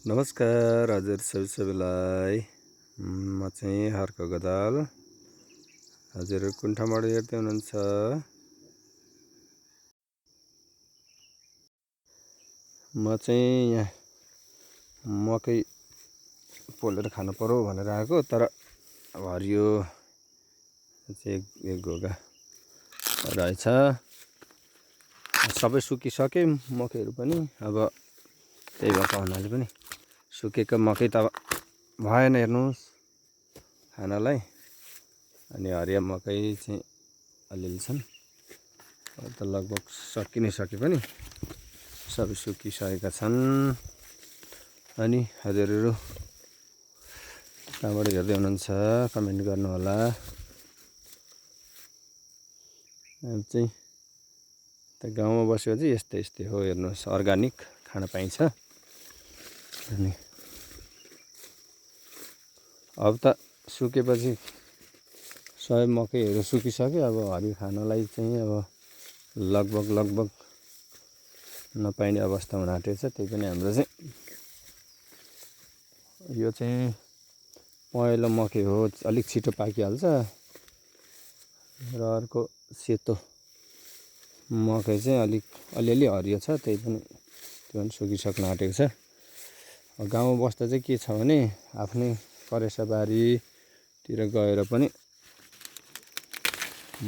नमस्कार हजुर सबैलाई। म चाहिँ हर्क गदाल। हजुर कुन ठाउँबाट हेर्दै हुनुहुन्छ? म चाहिँ यहाँ मकै पोलेर खानु पर्यो भनेर आएको, तर अब हरियो चाहिँ एक घोगा रहेछ। सबै सुकिसके मकैहरू पनि। अब त्यही भएको हुनाले पनि सुकेको मकै त भएन हेर्नुहोस् खानालाई। अनि हरियो मकै चाहिँ अलिअलि छन्, त लगभग सकि नै सके पनि सबै सुकिसकेका छन्। अनि हजुरहरू कहाँबाट हेर्दै हुनुहुन्छ कमेन्ट गर्नुहोला। अब चाहिँ त गाउँमा बसेको चाहिँ यस्तै हो हेर्नुहोस्, अर्ग्यानिक खान पाइन्छ। अनि अब त सुकेपछि सबै मकैहरू सुकिसक्यो। अब हरियो खानलाई चाहिँ अब लगभग नपाइने अवस्था हुन आँटेको छ। त्यही पनि हाम्रो चाहिँ यो चाहिँ पहेँलो मकै हो, अलिक छिटो पाकिहाल्छ। र अर्को सेतो मकै चाहिँ अलिअलि हरियो छ, त्यही पनि त्यो पनि सुकिसक्न आँटेको छ। गाउँमा बस्दा चाहिँ के छ भने आफ्नै करेसाबारीतिर गएर पनि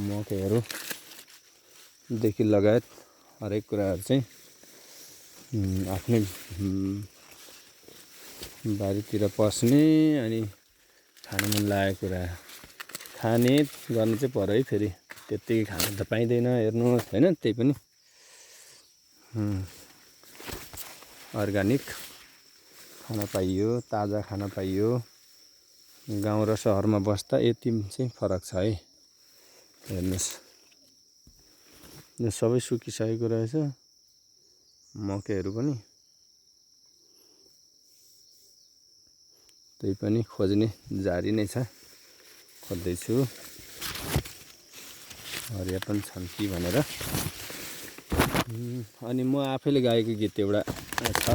मकैहरूदेखि लगायत हरेक कुराहरू चाहिँ आफ्नै बारीतिर पस्ने अनि खान मन लागेको कुरा खाने गर्नु चाहिँ पर्यो है। फेरि त्यत्तिकै खान त पाइँदैन हेर्नुहोस् होइन। त्यही पनि अर्ग्यानिक खान पाइयो, ताजा खान पाइयो। गाउँ र सहरमा बस्दा यति चाहिँ फरक छ है। हेर्नुहोस् यो सबै सुकिसकेको रहेछ मकैहरू पनि। त्यही पनि खोज्ने जारी नै छ, खोज्दैछु हरिया पनि छन् कि भनेर। अनि म आफैले गाएको गीत एउटा छ,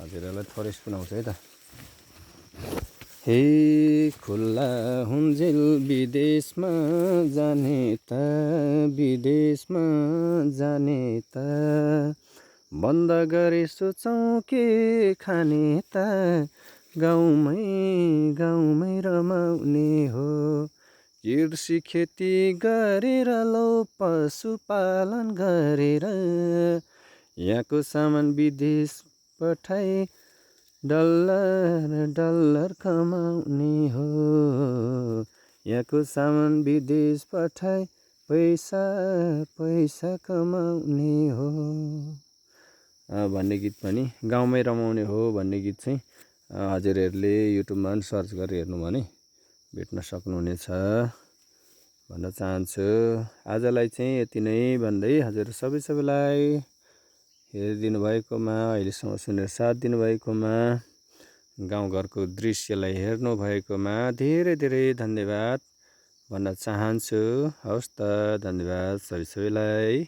हजुरहरूलाई थोरै सुनाउँछु है त। हे खुल्ला हुन्जेल विदेशमा जाने त, विदेशमा जाने त, बन्द गरे सोचौँ के खाने त, गाउँमै रमाउने हो। कृषि खेती गरेर लौ पशुपालन गरेर, यहाँको सामान विदेश पठाई डलर कमाउने हो। यहाँको सामान विदेश पठाई पैसा कमाउने हो भन्ने गीत पनि, गाउँमै रमाउने हो भन्ने गीत चाहिँ हजुरहरूले युट्युबमा पनि सर्च गरेर हेर्नु भने भेट्न सक्नुहुनेछ भन्न चाहन्छु। आजलाई चाहिँ यति नै भन्दै हजुर सबैलाई हेरिदिनु भएकोमा, अहिलेसम्म सुनेर साथ दिनुभएकोमा, गाउँघरको दृश्यलाई हेर्नु भएकोमा धेरै धन्यवाद भन्न चाहन्छु। हवस् त, धन्यवाद सबैलाई।